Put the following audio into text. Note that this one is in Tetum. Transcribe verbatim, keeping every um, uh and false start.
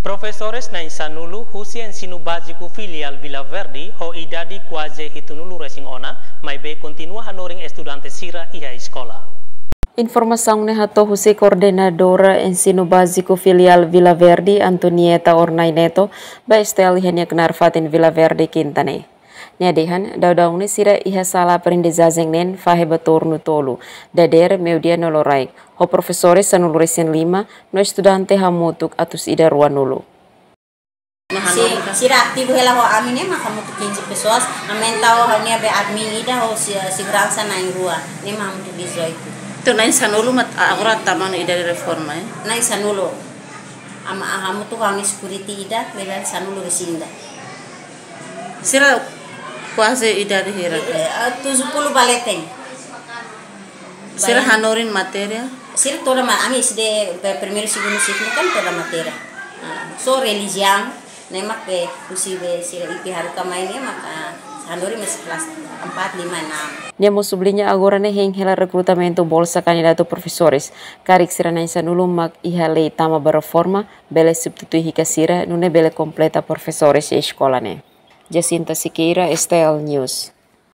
Profesores na'in-sanulu husi Ensinu Báziku Filiál Vila Verde ho idade kuaze hitunulu resin ona, maibé kontinua hanorin estudante sira iha eskola. Informasaun ne'e hato'o husi Koordenadora Ensinu Báziku Filiál Vila Verde, Antonieta Ornai Neto, ba S T L iha nia knaar fatin Vila Verde, Kinta ne'e. Nia dehan, daudaun ne'e sira iha sala aprendizajen neen fahe ba turnu tolu, dadeer, meiudia no loraik, ho profesores sanulu resin lima, no estudante hamutuk atus ida ruanulu. Sin, sira ativu hela ho ami ne'e mak hamutuk quinze pessoas, aumenta ho nia be admin ida ho se-, seguransa na'in-rua, ne'e mak hamutuk dezoito. Entaun na'in-sanulu mak agora tama ona idade reforma, eh? Na'in-sanulu. Ami hamutuk ho ami security ida, ne'ebé sanulu resin ida. Sira kuaze idade hira? Eh, eh, tujuh puluh ba leten. Sira hanorin matéria? Sira toda ma-, ami S D pe-, primeiru, segundu siklu kan toda matéria. Ah, só relijiaun, ne'e mak be husi be sira I P haruka mai ne'e mak, ah, hanorin mós kelas empat, lima, enam. Nia mós subliña agora ne'e hein hela rekrutamentu bolsa kandidatu profesores. Karik sira na'in-sanulu mak iha lei tama ba reforma, bele substitui hikas sira, nune'e bele kompleta profesores iha eskola ne'e. Jacinta Siqueira, S T L News.